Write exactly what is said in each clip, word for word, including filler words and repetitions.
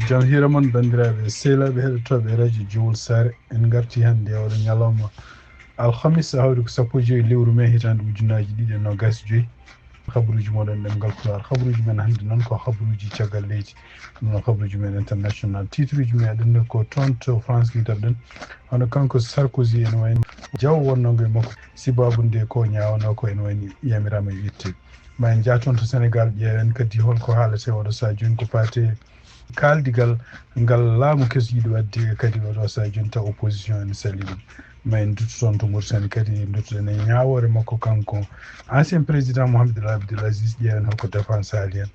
Jam hiira mon, banndiraaɓe sehilaaɓe heɗotooɓe radio Jowol Saare. En ngartii hannde e oɗo ñalawma alhamis, hawri ko sappo e joyi lewru mee hitaande ujunnaaji ɗiɗi e noogaas e joyi. Habaruuji mooɗon ɗemngal Pulaar. Habaruuji men hannde noon ko habaruuji caggal leydi, ɗum noon habaruuji men international. Tiitruuji meɗen ko toon to France ngidaɗen, hono kanko Sarkozy ene wayno jawo wonnongo e makko, sibaabu nde ko ñaawanoo ko ene wayno yamiraama yo itte. Ma en njah toon to Sénégal, ƴeewen kadi holko haalete oɗo sahaa jooni ko faati kaaldigal ngal laamu keso yiɗi waɗde kadi oɗo sahaa jooni taw opposition ene salii ɗum. Ma en nduttu toon to Mauritanie kadi, nduttuɗen e ñaawoore makko kanko ancien président Mohamed El Abdel Aziz, ƴeewen holko défense haali heen.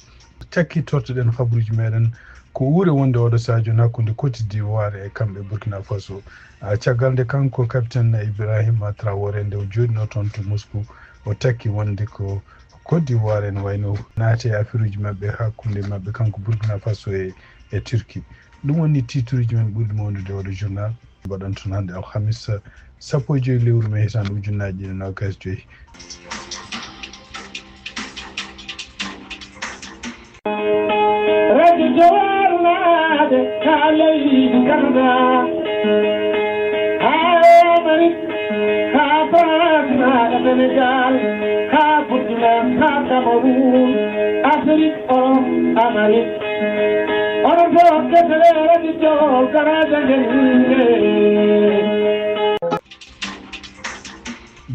Caggal tortuɗen habaruuji meɗen ko uure wonde oɗo sahaa jooni hakkunde Côte d'Ivoire e kamɓe Burkina Faso. Ah, caggal nde kanko capitaine Ibrahima Traoré nde o jooɗinoo toon to Moscou, o takki wonde ko Côte d'Ivoire ene wayno naati e afiruuji maɓɓe hakkunde maɓɓe kanko Burkina Faso e, e Turquie. Ɗum woni tiitruuji men ɓurɗi mawnude oɗo journal. Mbaɗon toon hannde alhamis, sappo e joyi lewru mee hitaande ujunnaaji ɗiɗi e noogaas e joyi. Radio Jowol naade ka leydi Canada, haa Amérique, haa France, haa Sénégal, haa Burkina, haa Cameroun, Afrique, Europe, Amérique. Onon fof kettore Radio Jowol, garaaji men.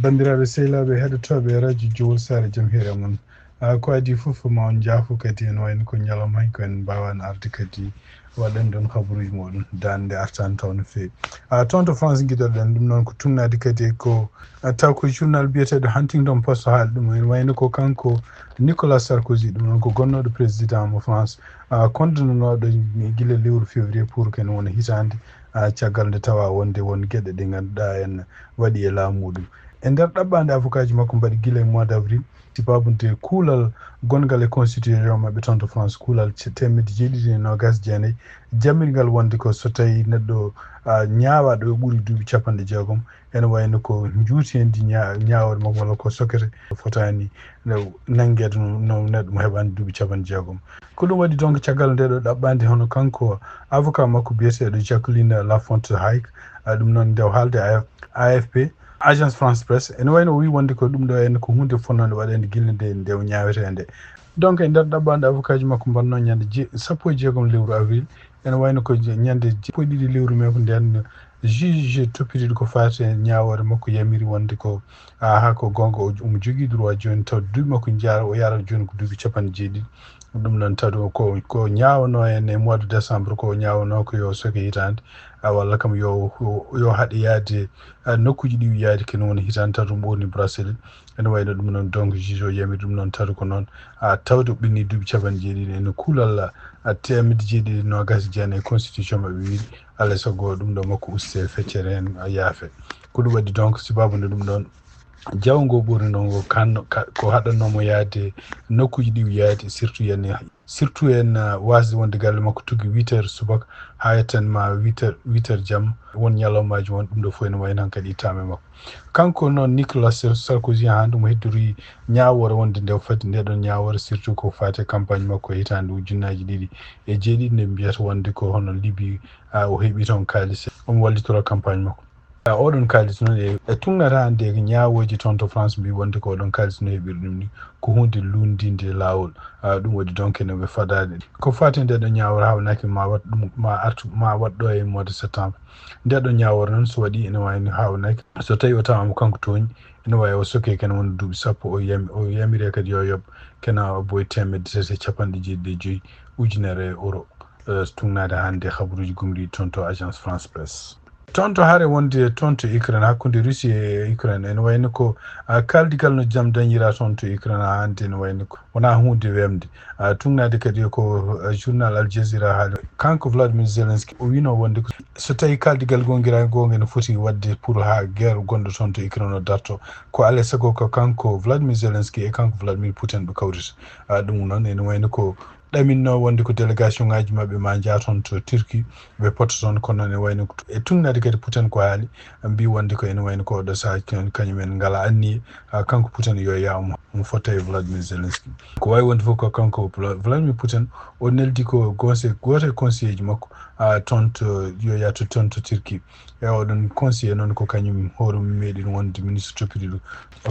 Banndiraaɓe sehilaaɓe heɗotooɓe radio Jowol Saare, jam hiira mon. Ah, ko adii fof ma on njaafo kadi ene wayno ko ñalawma hannde ko en mbaawaani arde kadi waɗan ɗon habaruuji mooɗon daande nde artaani taw no feewi. Ah, toon to France ngidaɗen ɗum noon ko tugnaade kadi ko, ah, taw ko journal biyeteeɗo Huffington Post haali ɗum. Ene wayno ko kanko Nicolas Sarkozy, ɗum noon ko gonnooɗo président mo France, ah, kondanooɗo gila lewru février pour que ne wona hitaande, ah, caggal nde tawa wonde won geɗe ɗe ngannduɗaa en waɗi e laamu muɗum. E nder ɗaɓɓaande avocatji makko mbaɗi gila e mois d'avril, sibaabu nde kuulal gonngal e constitution maɓɓe toon to France, kuulal ce-, teemedde jeeɗiɗi e noogaas e jeenayi, jammirgal wonde ko so tawi neɗɗo, ah, ñaawaaɗo o ɓuri duuɓi capanɗe jeegom, ene wayno ko njuuti hen ndi ña-, ñaawoore makko walla ko sokete, fotaani ne-, nanngeede no, no neɗɗo mo heɓaani duuɓi capanɗe jeegom. Ko ɗum waɗi donc caggal nde ɗo ɗaɓɓaande hono kanko avocat makko biyeteeɗo Jacqueline Lafonte Hayek, ah, ɗum noon nde o haalde A F P, Agence France Presse, ene wayno o wi wonde ko ɗum ɗo en ko huunde fonnode waɗeende gila nde, nde o ñaawetee nde. Donc e nder ɗaɓɓaande avocatji makko mbaɗnoo ñande je-, sappo e jeegom lewru avril, ene wayno ko je-, ñande sappo e ɗiɗi lewru mee ko nden juge toppitiiɗo ko faati e ñaawoore makko yamiri wonde ko, ah, haa ko goonga o, omo jogii droit jooni taw duuɓi makko njaara, o yaara jooni ko duuɓi capanɗe jeeɗiɗi. Ɗum noon taw ko, ko ñaawanoo en e mois de décembre ko ñaawanoo ko yo soke hitaande, ah, walla kam yo, yo, yo haɗe yaade, ah, nokkuuji ɗi yaade kene woni hitaande taw ɗum ɓoorni bracelet. Ene wayno ɗum noon donc juge o yamiri ɗum noon taw ko noon, ah, tawde o ɓenni duuɓi capanɗe jeeɗiɗi ene kuulal, ah, teemedde jeeɗiɗi noogaas e jeenayi e constitution maɓɓe wiiri alaa e sago ɗum ɗo makko uste feccere heen, ah, yaafe. Ko ɗum waɗi donc sibaabu nde ɗum ɗoon jawo ngo ɓoorni noon ngo kan-, ka-, ko haɗannoo mo yaade nokkuuji ɗi yaade surtout yani surtout en, ah, waasde wonde galle makko tuggi huit heures subaka haa yettan ma huit heures, huit heures jamma, won ñalawmaaji won ɗum ɗo fof ene wayno hankadi ittaama e makko. Kanko noon Nicolas Sar-, Sarkozy haa ɗum heddori ñaawoore wonde nde o fadi nde ɗon ñaawoore surtout ko faati e campagne makko e hitaande ujunnaaji ɗiɗi e jeeɗiɗi nde mbiyata wonde ko hono Libi, ah, o heɓi toon kaalis omo wallitoro campagne makko. Ah, oɗon kaalis noon e, e tugnata hannde e ñaawooji toon to France mbi wonde ko oɗon kaalis no heɓiri ɗum ni ko huunde lunndinde laawol. Ah, ɗum waɗi donc ene ɓe fadaade. Ko faati nde ɗo ñaawol haawnaki ma waɗ ɗum, ma artu, ma waɗ ɗo e mois de septembre. Nde ɗo ñaawol noon so waɗi ene waawi ni haawnaki. So tawi o tawaama kanko tooñi, ene waawi o soke kene wona duuɓi sappo, o yami-, o yamire kadi yo yoɓ kene boy teemedde tati e capanɗe jeeɗiɗi e joyi ujunere euro. Eh, tugnaade hannde habaruuji gomɗi toon to Agence France Presse. Toon to hare wonde toon to Ukraine, hakkunde Russie e Ukraine, ene wayno ko, ah, kaaldigal no jam dañira toon to Ukraine haa hannde ene wayno ko wonaa huunde wemde. Ah, tugnaade kadi ko, ah, journal Al Jazeera haali. Kanko Vladimir Zelensky o wiino wonde ko so tawi kaaldigal gongira gonga ene foti waɗde pour haa guerre gonɗo toon to Ukraine o darto. Ko alaa e sago ko kanko Vladimir Zelensky e kanko Vladimir Putin ɓe kawrita. Ah, ɗum noon ene wayno ko ɗaminno wonde ko délégation ngaji maɓɓe ma njaa toon to Turquie, ɓe potta toon, kono ne wayno ko e tugnaade kadi Putin ko haali, mbi wonde ko ene wayno ko oɗo sahaa kañum en ngala anniye, ah, kanko Putin yo yaaw mo. omo fota e Vladimir Zelensky. Ko waawi wonde fof ko kanko Vla- Vladimir Putin, o neldi ko gonse gooto e conseiller ji makko, a, toon to, yo yahtu toon to Turquie. E oɗon conseiller noon ko kañum hoore mum meeɗi wonde ministre toppitiiɗo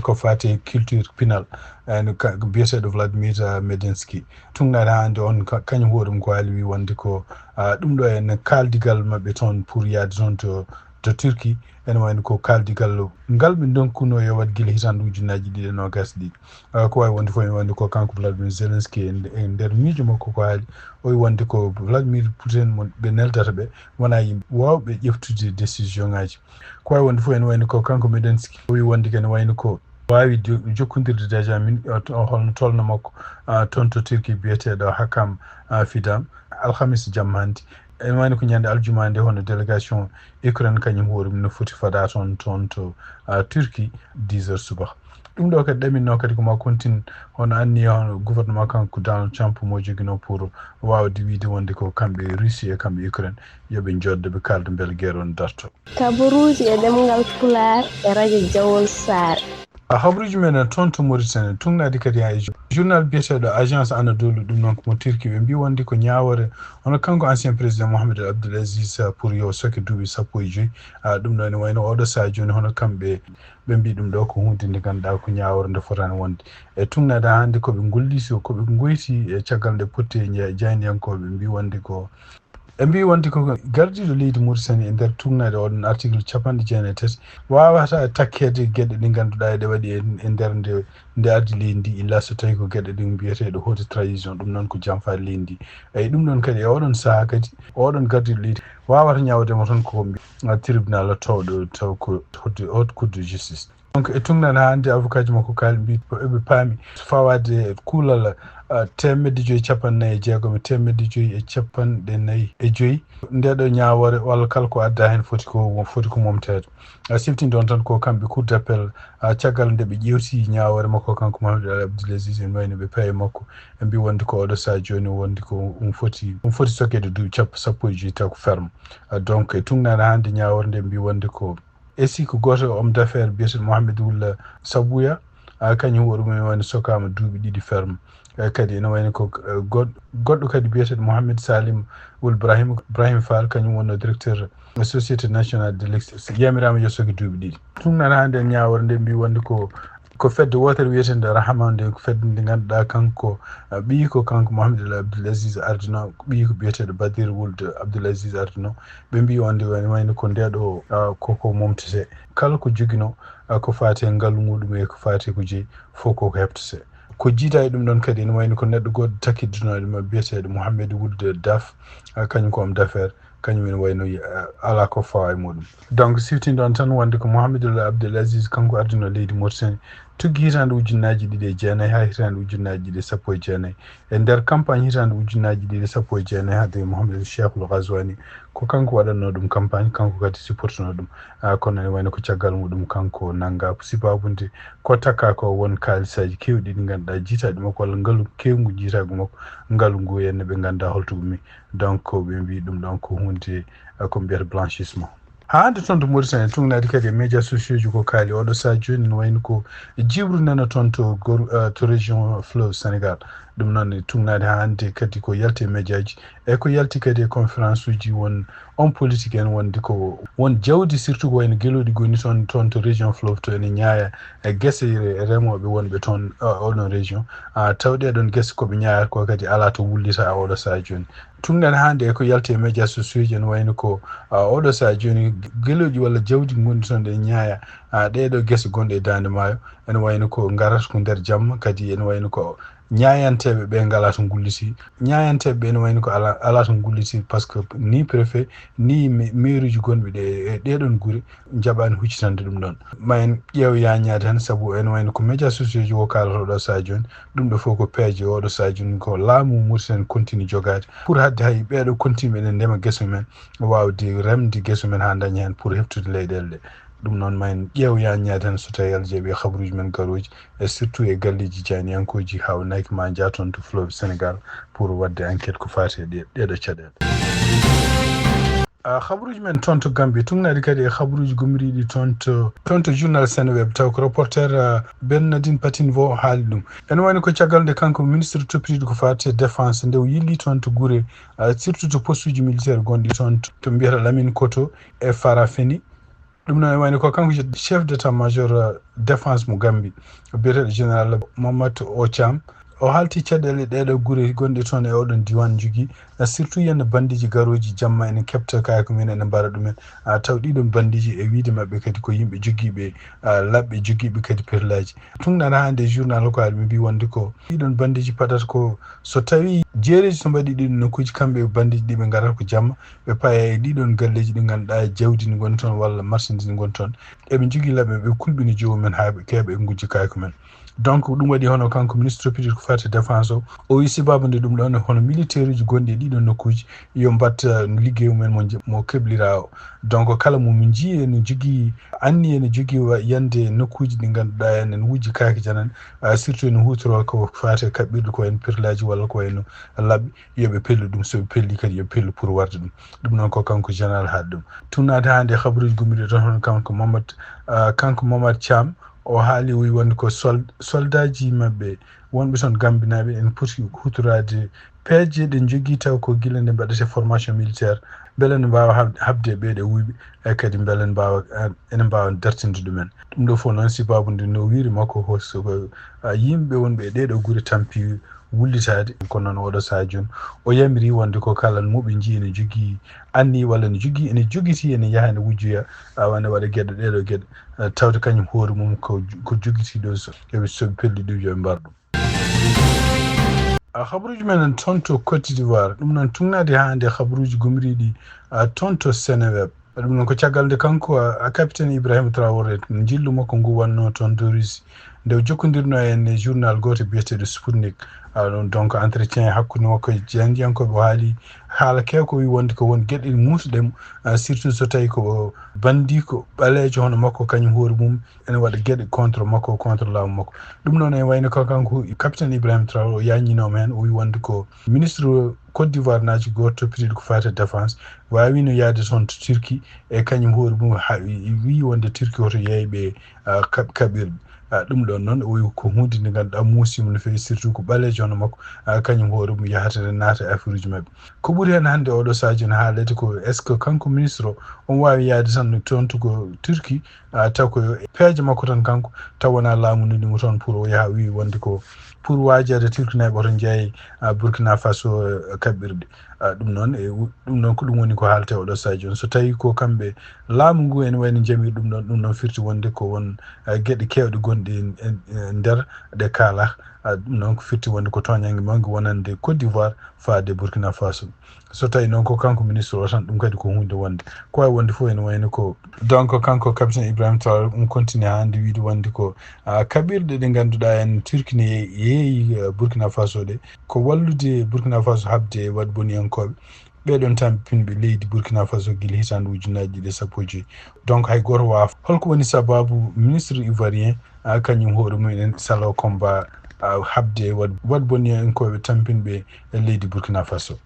ko faati e culture pinal, en ka- biyeteeɗo Vladimir, a, Medinsky. Tugnaade hannde on ka- kañum hoore mum ko haali wi wonde ko, a, ɗum ɗo en kaaldigal maɓɓe toon pour yaade toon to to Turquie, ene wayno ko kaaldigal ngal ɓe ndonkuno yo waɗ gila hitaande ujunnaaji ɗiɗi e noogaas ɗiɗi. Ah, ko waawi wonde fof ene wayno ko kanko Vladimir Zelensky e nde- e nder miijo makko ko haali, o wi wonde ko Vladimir Putin mo ɓe neldata ɓe wonaa yimɓe waawɓe ƴeftude décision ngaaji. Ko waawi wonde fof ene wayno ko kanko Medinsky o wi wonde kene wayno ko waawi jo- jokkondirde déjà min o to- holno tolno makko, ah, toon to Turquie biyeteeɗo Hakan, ah, Fidan, alhamis jamma hannde. Ene wayno ko ñande aljuma nde hono délégation Ukraine kañum hoore mum no foti fada toon toon to, ah, Turquie dix heures subaka. Ɗum ɗo kadi ɗaminno kadi ko ma kontin hono anniya hono gouvernement kanko Donald Trump mo jogino pour waawde wiide wonde ko kamɓe Russie e kamɓe Ukraine yo ɓe njoddo ɓe kaalda mbele guerre on darto. Kabaruuji e ɗemngal Pulaar e rajo Jawol Saare. A habruuji men en toon to Mauritanie, tugnaade kadi haa e jo- journal biyeteeɗo Agence Anadolu, ɗum noon ko mo Turquie, ɓe mbii wonde ko ñaawore hono kanko ancien président Mohamed El Abdel Aziz, ah, pour yo soke duuɓi sappo e joyi. Ah, ɗum ɗo ene wayno oɗo sahaa jooni hono kamɓe ɓe mbii ɗum ɗo ko huunde nde ngannduɗaa ko ñaawore nde fotaani wonde. E tugnaade hannde ko ɓe ngolliti, ko ɓe ngoyti e caggal nde potti e jay- jaayndiyankooɓe mbii wonde ko E mbii wonde ko gardiiɗo leydi Mauritanie e nder tugnaade oɗon article capanɗe jeenayi e tati waawata takkeede geɗe ɗe ngannduɗaa eɗe waɗi e, e nder nde, nde ardi leydi ndi, illa so tawi ko geɗe ɗe mbiyeteeɗe haute trahison, ɗum noon ko janfaade leydi ndi. Eyi, ɗum ɗoon kadi e oɗon sahaa kadi, oɗon gardiiɗo leydi waawata ñaawde mo toon ko mbi- tribunal towɗo taw ko haute, haute cour de justice. Donc e tugnaade hannde avocat ji makko kaali mbii ko eɓe paami fawaade kuulal, ah, teemedde joyi capanɗe nayi e jeegom e teemedde joyi e capanɗe nayi e joyi. Nde ɗo ñaawoore walla kala ko adda heen foti ko, foti ko momteede. A siftinde on tan ko kamɓe cour d'appel, ah, caggal nde ɓe ƴeewti ñaawoore makko kanko Mohamed El Abdel Aziz en wayno ɓe paye makko. E mbii wonde ko oɗo sahaa jooni wonde ko um foti, um foti sokeede duuɓi cap- sappo e joyi taw ko ferme. Ah, donc e tugnaade hannde ñaawoore nde mbii wonde ko E si ko gooto e homme d'affaires biyeteeɗo Mohamed Wul Sabuya, a, kañum hoore mum woni sokaama duuɓi ɗiɗi ferme. E, kadi ene wayno ko, e, god- goɗɗo kadi biyeteeɗo Mohamed Salim Wul Brahim, Brahim Fall, kañum wonno directeur Société Nationale de l'Electricité, yamiraama yo soke duuɓi ɗiɗi. Ɗum nana hannde e ñaawore nde mbii wonde ko ko fedde wootere wiyeteende Rahma nde, ko fedde nde ngannduɗaa kanko, ah, ɓiyi ko kanko Mohamed El Abdel Aziz ardino, ɓiyi ko biyeteeɗo Badir Wuld Abdel Aziz ardino. Ɓe mbii on nde wayno, wayno ko nde ɗo, ah, koko momtete. Kala ko jogino, ah, ko faati e ngalu muɗum e ko faati ko jeyi, fof koko heɓtete. Ko jiida e ɗum ɗon kadi ene wayno ko neɗɗo goɗɗo takiddinooɗo ma biyeteeɗo Mohamed Wuld Daf, ah, kañum ko homme d'affaires, kañum ene wayno, eh, alaa ko fawa e muɗum. Donc siftinde on tan wonde ko Mohamed El Abdel Aziz kanko ardino leydi Mauritanie tuggi hitaande ujunnaaji ɗiɗi e jeenayi haa hitaande ujunnaaji ɗiɗi e sappo e jeenayi. E nder campagne hitaande ujunnaaji ɗiɗi e sappo e jeenayi hade Mohamed El Cheikhul Ghazouani, ko kanko waɗatno ɗum campagne, kanko kadi supportino ɗum. Ah, kono ene wayno ko caggal muɗum kanko nannga sibaabu nde ko takka ko won kaalisaaji keewɗi ɗi ngannduɗaa jiitaaɗi makko walla ngalu keewngu jiitaagu makko, ngalu ngu enne ɓe ngannduɗaa holto ummi. Donc ɓe mbii ɗum ɗon ko huunde, eh, ko mbiyata blanchissement. Haa hannde toon to Mauritanie tugnaade kadi e médias sociaux ji ko kaali oɗo sahaa jooni no wayno ko jiwru nana toon to gor- eh, to région fleuve Sénégal. Ɗum noon tugnaade haa hannde kadi ko yalti e médias ji e ko yalti kadi e conférence uji won homme politique en wonde ko won jawdi surtout ko wayno gelooɗi goni toon, toon to région fleuve to ene ñaaya e gese re- remooɓe wonɓe toon, eh, oɗon région. Ah, taw ɗee ɗoon gese ko ɓe ñaayata ko kadi alaa to wullita oɗo sahaa jooni. Tugnaade hannde e ko yalti e médias sociaux ji ene wayno ko, ah, oɗo sahaa jooni gelooɗi walla jawdi ngonɗi toon ɗe ñaaya, ah, ɗee ɗo gese gonɗe e daande maayo ene wayno ko ngarata ko nder jamma kadi ene wayno ko ñaayanteeɓe ɓe ngalaa to ngulliti. Ñaayanteeɓe ɓe ene wayno ko alaa, alaa to ngulliti par ce que ni préfet ni me- maire uji gonɓe ɗe e ɗee ɗoon gure njaɓaani huccitande ɗum ɗoon. Ma en ƴeew yaaññaade heen sabu ene wayno ko médias sociaux ji o kaalata oɗo sahaa jooni. Ɗum ɗo fof ko peeje oɗo sahaa jooni ko laamu Mauritanie continue jogaade pour haɗde hay ɓee ɗo continue ene ndema gese men waawde remde gese men haa ndaña heen pour heɓtude leyɗeele ɗe. Ɗum noon ma en ƴeew yaaññaade heen so tawii Alla jaɓii e habruuji men garooji e surtout e galleeji jaayndiyankooji haa o naaki ma njaa toon to fleuve Sénégal pour waɗde enquête ko faati e ɗe- ɗee ɗo caɗeele. Ah, habaruuji men toon to Gambie, tugnaade kadi e habaruuji gumriiɗi toon to, toon to journal Seneweb, taw ko reporter, ah, Bernardine Patine Vo haali ɗum. Ene wayno ko caggal nde kanko ministre toppitiiɗo ko faati e défense, nde o yilli toon to gure, ah, surtout to postuuji militaire gonɗi toon to, to mbiyata Lamine Koto e Farafeni. Ɗum noon ene wayno ko kanko chef d'état-major, ah, défense mo Gambie, biyeteeɗo général Mamadou Ocam. O haalti caɗeele ɗeeɗo gure gonɗe toon e oɗon diiwaan njogii, surtout yenn bandiiji garooji jamma ene keɓta kaake mumen, ene mbara ɗumen. Ah, taw ɗiɗon bandiiji e wiyde maɓɓe kadi ko yimɓe jogiiɓe, ah, laɓɓe, jogiiɓe kadi perlaaji. Tugnaade hannde e journal ko haali, ɓe mbii wonde ko ɗiɗon bandiiji paɗata ko so tawii jeereeji so mbaɗii ɗiɗon nokkuuji, kamɓe e bandiiji ɗi ɓe ngarata ko jamma, ɓe paya e ɗiɗon galleeji ɗi ngannduɗaa jawdi ndi ngoni toon walla marchandise ndi ngoni toon. Eɓe njogii laɓɓe, ɓe kulɓina joomum en haa ɓe keeɓa e ngujja kaake mumen. Donc, ɗum waɗi hono kanko ministre toppitiiɗo ko faati e défense o, o wi sababu nde ɗum ɗoon, hono militaire uji gonɗi e ɗiɗon nokkuuji, yo mbaɗ, eh, liggey mumen mo nje-, mo keblira o. Donc, kala mo min njii ene jogii anniya, ene jogii wa-, yande nokkuuji ɗi ngannduɗaa en, ene wujji kaake janane, ah, surtout ene huutoroo ko faati e kaɓɓirɗe ko en pirlaaji walla ko wayno laɓɓe, yo ɓe pellu ɗum, so ɓe pelli kadi yo ɓe pellu pour warde ɗum. Ɗum noon ko kanko général haaldi ɗum. Tugnaade hannde e habaruuji gummiiɗi toon, hono kanko Mamadou, ah, kanko Mamadou Thiam, o haali, o wi wonde ko sol-, soldaaji maɓɓe wonɓe toon Gambinaaɓe ene poti huutoraade peeje ɗe njogii taw ko gila nde mbaɗetee formation militaire, mbele ne mbaawa hab-, haɓde e ɓeeɗo wuyɓe, e kadi mbele ne mbaawa, eh, ene mbaawa dartinde ɗumen. Ɗum ɗo fof noon sababu nde nowiri makko hoso ko, ah, yimɓe wonɓe e ɗeeɗo gure tampi wullitaade. Kono noon oɗo sahaa jooni o yamiri wonde ko kala mo ɓe njii ene jogii anniya walla ene jogii, ene jogitii, ene yaha ene wujjoya, awa ene waɗa geɗe ɗeeɗo geɗe, eh, tawde kañum hoore mum ko, ko jogitiiɗo so, yo ɓe, so ɓe pelli ɗum yo ɓe mbar ɗum. Ah, habaruuji men en toon to Côte d'Ivoire, ɗum noon tugnaade haa hannde habaruuji gumriiɗi, ah, toon to Seneweb. Ɗum noon ko caggal nde kanko, ah, capitaine Ibrahima Traoré, njillu makko ngu wannoo toon to Russie, nde o jokkondirnoo en e journal gooto biyeteeɗo Sputnik. Ah, ɗum donc entretien hakkunde makko e jaayndiyankooɓe, o haali haala keew, ko wi wonde ko won geɗe muusɗe mo, ah, surtout so tawii ko bandiiko ɓaleejo hono makko, kañum hoore mum ene waɗa geɗe contre makko, contre laamu makko. Ɗum noon ene wayno ko kanko capitaine Ibrahima Traoré, o yaññinooma heen, o wi wonde ko ministre Côte d'Ivoire naajo gooto toppitiiɗo ko faati e défense waawino yahde toon to Turquie, e kañum hoore mum ha-, wi wonde Turquie hoto yeeyɓe, ah, kaɓ-, kaɓirɗe. Ah, ɗum ɗoon noon o wi ko huunde nde ngannduɗaa muusiima no feewi, surtout ko ɓaleejo hono makko, ah, kañum hoore mum yahata naata e affaire uji maɓɓe. Ko ɓuri heen hannde oɗo sahaa jooni haalede ko est-ce que kanko ministre o, omo waawi yahde tan toon to ko Turquie, ah, taw ko peeje makko tan kanko, taw wonaa laamu noddi mo toon pour o yaha, wi wonde ko pour waajaade Turquie nayi ɓoto njeeya, ah, Burkina Faso, eh, kaɓɓirɗe. Ah, ɗum noon, e wu-, ɗum noon ko ɗum woni ko haaletee oɗo sahaa jooni. So tawii ko kamɓe laamu ngu ene wayno njamiri ɗum ɗoon, ɗum noon firti wonde ko won, ah, geɗe keewɗe gonɗe e, e, e nder ɗe kaalaa. Ah, ɗum noon ko firti wonde ko tooñannge mawnge wonande Côte d'Ivoire faade Burkina Faso. So tawii noon ko kanko ministre o tan, ɗum kadi ko huunde wonde. Ko waawi wonde fof ene wayno ko, donc, kanko capitaine Ibrahima Traoré, ɗum continue hannde wiyde wonde ko, ah, kaɓirɗe ɗe ngannduɗaa en Turquie ne yeeyi, yeeyi, ah, Burkina Faso ɗe, ko wallude Burkina Faso haɓde e waɗboniyankooɓe. Ɓee ɗoon tampinɓe leydi Burkina Faso gila hitaande ujunnaaji ɗiɗi e sappo e joy. Donc, hay gooto waawa. Holko woni sababu ministre ivoirien, ah, kañum hoore mum en salo combat, ah, haɓde e waɗ-, waɗboniyankooɓe tampinɓe e leydi Burkina Faso?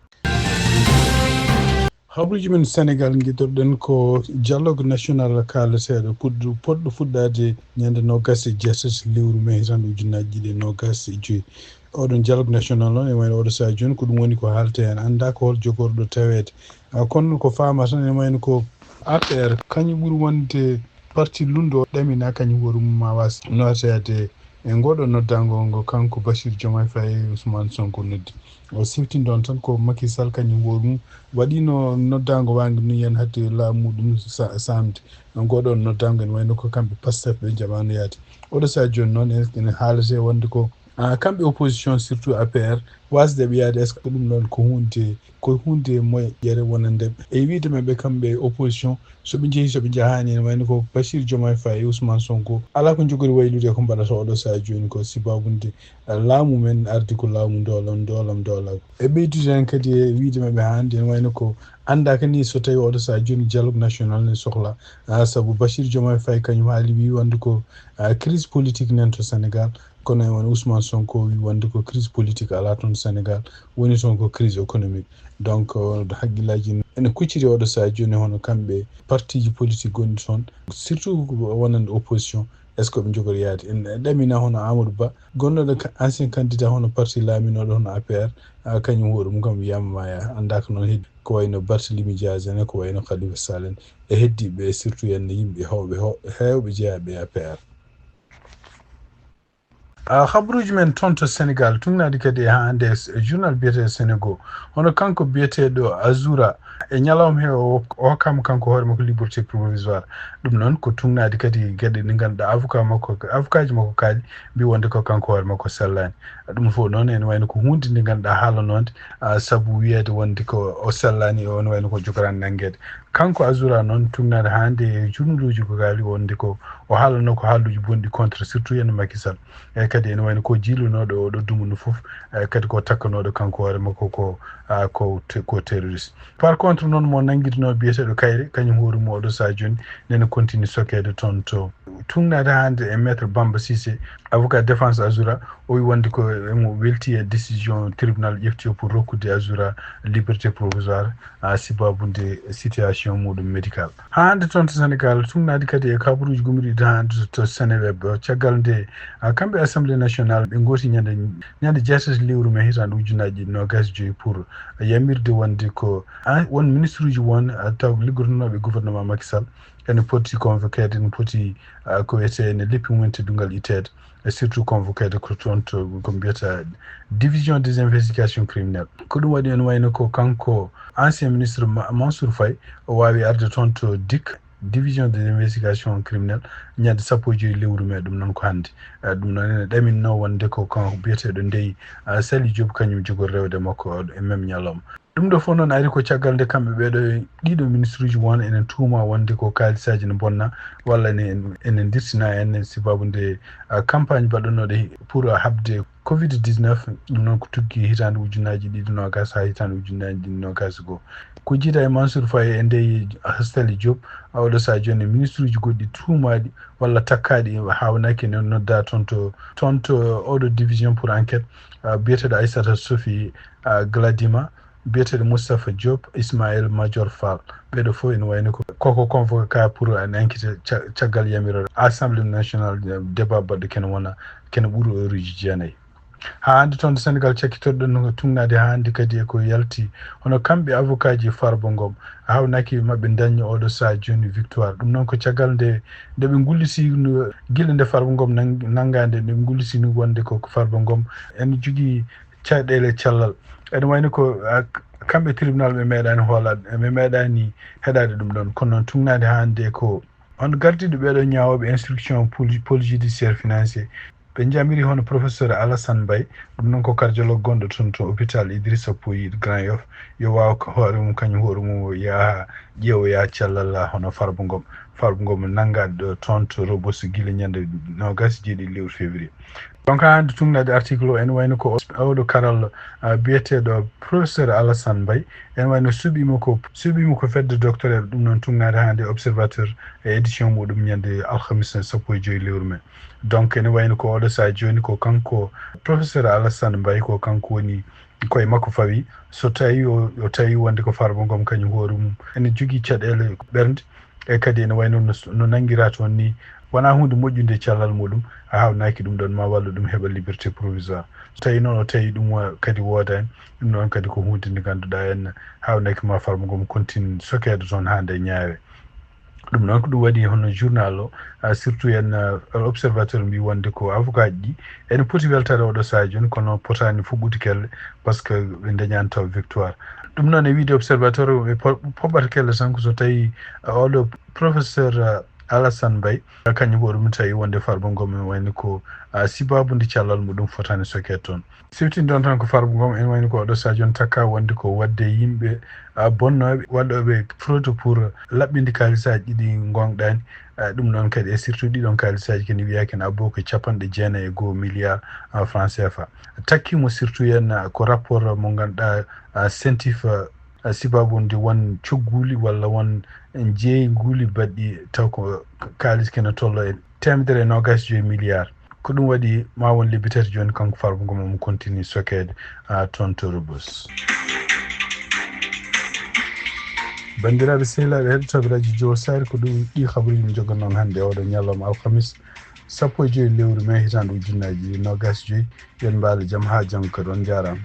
Habaruuji men Senegaal, ngiɗorɗen ko dialogue national kaalateeɗo puɗɗo-, poɗɗo fuɗɗaade ñande noogaas e jeetati lewru mee hitaande ujunnaaji ɗiɗi e noogaas e joy. Oɗon dialogue national noon, e wayno oɗo sahaa jooni, ko ɗum woni ko haaletee heen. Anndaa ko hol jogorɗo taweede. Ah, kono ko faama tan, e wayno ko A P R, kañum ɓuri wonde parti lunndo ɗamina kañum hoore mum ma waas nooteede e ngoɗo noddaango ngo kanko Bachir Diomaye Faye e Ousmane Sonko noddi. O sifti ɗoon tan ko Macky Sall kañum hoore mum waɗino noddaango waange ɗum yen hade laamu ɗum sa-, saamde. Ngoɗo noddaango ene wayno ko kamɓe Pastef ɓe njaɓaano yaade. Oɗo sahaa jooni noon ene, ene haaletee wonde ko, ah, kamɓe opposition surtout A P R waasde ɓe yaade, est-ce que ɗum ɗoon ko huunde, ko huunde moƴƴere wonande ɓe? E wiyde maɓɓe kamɓe opposition, so ɓe njehii, so ɓe njahaani, ene wayno ko Bachir Diomaye Faye e Ousmane Sonko, alaa ko njogori waylude ko mbaɗata oɗo sahaa jooni ko, sababu nde, eh, laamu men ardi ko laamu ndoolam, ndoolam, ndoolam. E ɓeydude heen kadi e wiyde maɓɓe hannde, ene wayno ko anndaaka ni so tawii oɗo sahaa jooni dialogue national ne sohla, ah, sabu Bachir Diomaye Faye kañum haali, wii wonde ko, ah, crise politique nan to Sénégal, kono e won Ousmane Sonko wii wonde ko crise politique alaa toon Sénégal, woni toon ko crise économique. Donc, euh, hakkillaaji ene kucciti oɗo sahaa jooni hono kamɓe partiiji politique gonɗi toon, surtout wonande opposition, est ce que ɓe njogori yaade? En ɗamina hono Amadou Ba, gonnoɗo ancien candidat hono parti laaminooɗo hono A P R, kañum hoore mum kam wiyama ma ya, annda ko noon heddi, ko wayno Barthélémy Dias en, ko wayno Khalifa Sall en, e heddiiɓe, surtout en yimɓe hewɓe, heewɓe jeyaaɓe A P R. Habaruuji men toon to Senegal, tugnaade kadi e hannde e journal biyeteeɗo Senego, hono kanko biyeteeɗo Azoura, e ñalawma he o hokkaama kanko hoore makko liberté provisoire. Ɗum noon ko tugnaade kadi geɗe ɗe ngannduɗaa avocat makko, avocat ji makko kaali mbi wonde ko kanko hoore makko sellaani. Ɗum fof noon ene wayno ko huunde nde ngannduɗaa haalanoonde, sabu wiyeede wonde ko o sellaani, o ene wayno ko jogoraani nanngeede. Kanko Azoura noon tugnaade hannde e journal uji ko kaali wonde ko o haalano ko haaluuji bonɗi contre surtout ene Macky Sall. Eyyi kadi ene wayno ko jiilunooɗo oɗo dumunna fof, eyyi kadi ko takkanooɗo kanko hoore makko ko, ko terroriste. Par contre noon mo nanngidinoo biyeteeɗo Kayre, kañum hoore mum oɗo sahaa jooni nene continue sokeede toon to tugnaade hannde e maître Bamba Cissé, avocat défense Azoura, o wi wonde ko emo welti e décision tribunal ƴefti o pour rokkude Azoura liberté provisoire, a sibabude situation muɗum médical. Haa hannde toon to Senegal, tugnaade kadi e kabaruuji gumriiɗi haa hannde to Seneweb, caggal nde kamɓe Assemblée nationale ɓe ngooti ñande, ñande jeetati lewru mai hitaande ujunaaji ɗiɗi noogaas joyi pour yamirde wonde ko won ministre uji won taw liggotonooɓe gouvernement Macky Sall ene poti convoqueede, ene poti ko wiyetee ene leppi mumen teddungal itteede. E surtout convoqueede ko toon to ko mbiyata division des investigations criminelles. Ko ɗum waɗi ene wayno ko kanko ancien ministre Mansour Faye o waawi arde toon to dik division des investigations criminelles ñande sappo e joyi lewru mai, ɗum noon ko hannde. Ɗum noon ene ɗaminno wonde ko kanko biyeteeɗo Ndeye Saly Diop kañum jogori rewde makko e même ñalawma. Ɗum ɗo fof noon ari ko caggal nde kamɓe ɓeeɗo ɗiɗo ministre uji won enen tuuma wonde ko kaalisaaji ne bonna walla ene dirtina en sibabu nde campagne mbaɗanooɗo pour haɓde covid dix-neuf. Ɗum noon ko tuggi hitaande ujunaaji ɗiɗi noogaas haa hitaande ujunaaji ɗiɗi noogaas e goo. Ko jiida e Mansour Faye e Ndeye Saly Diop, oɗo sahaa jooni ministre uji goɗɗi tuumaaɗi walla takkaaɗi haawnaaki ne noddaa toon to toon to oɗo division pour enquête, biyeteeɗo Aissata Sophie Gladima, biyeteeɗo Moustapha Diop, Ismaël Madior Fall. Ɓeeɗo fof ene wayno ko koko convoqué pour en enquête caggal yamiroore Assemblée nationale, débat baɗɗo kene wona kene ɓuuri heure uji jeenayi. Haa hannde toon to Senegal cakkitoɗen no tugnaade haa hannde kadi e ko yalti hono kamɓe avocat ji Farba Ngom, haawnaaki maɓɓe dañño oɗo sahaa jooni victoire. Ɗum noon ko caggal nde nde ɓe ngulliti gila nde Farba Ngom nanngaande, nde ɓe ngulliti wonde ko Farba Ngom ene jogii caɗeele cellal. Ene wayno ko kamɓe tribunal ɓe meeɗaani hoolaade, ɓe meeɗaani heɗaade ɗum ɗoon. Kono noon tugnaade haa hannde ko on gardiiɗo ɓeeɗo ñaawooɓe instruction pol judiciaire financier. Ɓe njamiri hono professeur Alassane Mbaye, ɗum noon ko cardiologue gonɗo toon to hôpital Idrissa Pouye Grand Yoff, yo waaw hoore mum kañum hoore mum yaha ƴeewoya cellal hono Farba Ngom. Farba Ngom nanngaade ɗo toon to Rebos gila ñande noogaas e jeeɗiɗi lewru février. Donc haa hannde tugnaade article o ene wayno ko oɗo karallo biyeteeɗo professeur Alassane Mbaye, ene wayno suɓiima ko suɓiima ko fedde doctoraire. Ɗum noon tugnaade hannde observateur e édition muɗum ñande alhamisa sappo e joyi lewru mai. Donc ene wayno ko oɗo sahaa jooni ko kanko professeur Alassane Mbaye ko kanko woni koye makko fawi so tawi o tawi wonde ko Farba Ngom kañum hoore mum ene jogii caɗeele ɓernde. E kadi ene wayno no nanngiraa toon ni wonaa huunde moƴƴunde e cellal muɗum, a haawnaaki ɗum ɗoon ma wallu ɗum heɓa liberté provisoire. So tawi noon o tawi ɗum kadi woodaani, ɗum noon kadi ko huunde nde ngannduɗaa en haawnaaki ma Farba Ngom continue sokeede toon haa nde ñaawee. Ɗum noon ko ɗum waɗi hono journal o, surtout en observateur mbi wonde ko avocat ji ɗi ene poti weltaade oɗo sahaa jooni kono potaani fuɓɓude kelle par ce que ɓe ndañaani taw victoire. Ɗum noon e wiide observateur ɓe poɓɓata kelle tan ko so tawi oɗo professeur Alassane Mbaye kañum ko ɗum tawi wonde Farba Ngom ene wayno ko sibabu nde cellal muɗum fotaani sokeede toon. Siftinde ɗon tan ko Farba Ngom ene wayno ko oɗo sahaa jooni takka wonde ko waɗde yimɓe bonnooɓe waɗooɓe fraude pour laɓɓinde kaalisaaji ɗi ngoongɗaani. Ɗum noon kadi e surtout ɗiɗon kaalisaaji kadi wiyaa kene abboo ko capanɗe jeenayi e goo milliard franc C F A. Takkiimo surtout en ko rapport mo ngannduɗaa CENTIF, sibabu nde won cogguuli walla won jeeyguuli baɗɗi taw ko kaalis kene tollo e teemedere e noogaas e joyi milliard. Ko ɗum waɗi ma won lebbi tati jooni kanko Farba Ngom omo continue sokeede toon to Rebos. Banndiraaɓe sehilaaɓe heɗotooɓe radio Jowo Saare, ko ɗum ɗi habaruuji min njoganno on hannde oɗo ñalawma alhamis sappo e joyi lewru mai hitaande ujunnaaji noogaas joyi. Yo on mbaalo jam haa janngo kadi, on njaaraama.